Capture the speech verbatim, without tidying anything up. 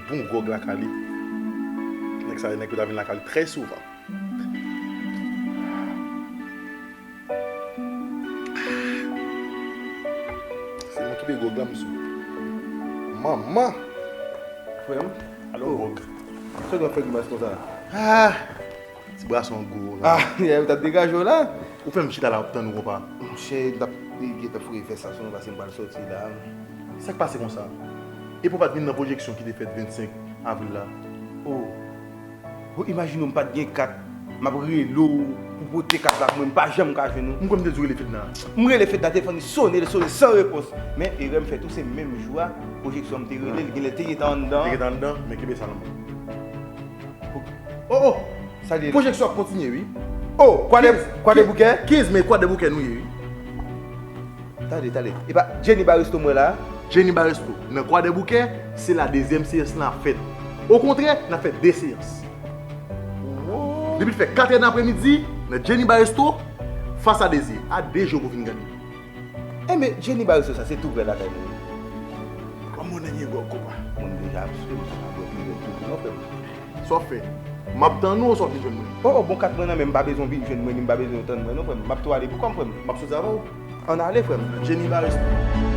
Bon gwòg lakay li. Nèg sa, nèg yo ta vin lakay li trè souvan. Se mwen ki peye gwòg la, m sou. Manman! Frè m, alo, oh, gwòg. Sa w ap fè grimas konsa? Ah! Ti brason gwo la. Ah, yè, ou t ap degaje w la? Ou fè m chita la, w ap tann ou, konpa. Monchè, m t ap gentan foure vès la sou mwen, paske m pral soti la. Sa k pase konsa? Epi w pa t vin nan pwojeksyon ki te fèt vennsenk avril la? Oh. Ou imajine w, m pa t gen kat, m ap rele w pou pote kat la pou mwen, m pa janm ka jwenn ou. M kwè m te di w rele Fedna. M rele Fedna, telefòn li sone, li sone san repons. Men erè m fè tou, se menm jou a, pwojeksyon m te rele, li genlè te gentan anndan. Te gentan anndan, men kenbe sa nan men w. Oh, oh! Sa li ye? Pwojeksyon ap kontinye, wi. Oh, Kwadè-, Kwadèboukè? Kenz me, Kwadèboukè nou ye, wi. Tande, tande. E pa Jenny Baresto m wè la? Jenny Baresto. Nan Kwadèboukè, se la dezyèm seyans lan ap fèt. Okontrè, n ap fè de seyans. Depi l fè katrè nan apremidi, nan Jenny Baresto, fas a Dezi. A de je w pou fin gade. Enben, Jenny Baresto sa, se tou prè lakay nou ye. Kòman w nan gen gwòg, konpa? Moun deja ap swiv, ap wè pi rèd tou, non, frè m. Sa w ap fè? M ap tann ou, oswa w vin jwenn mwen? Oh, oh, bon kat mwen nan men m, m pa bezwen w vin jwenn mwen, ni m pa bezwen w tann mwen, non, frè m. M ap tou ale pou kò m, frè m. M ap soti avè w. Ann ale, frè m. Jenny Baresto.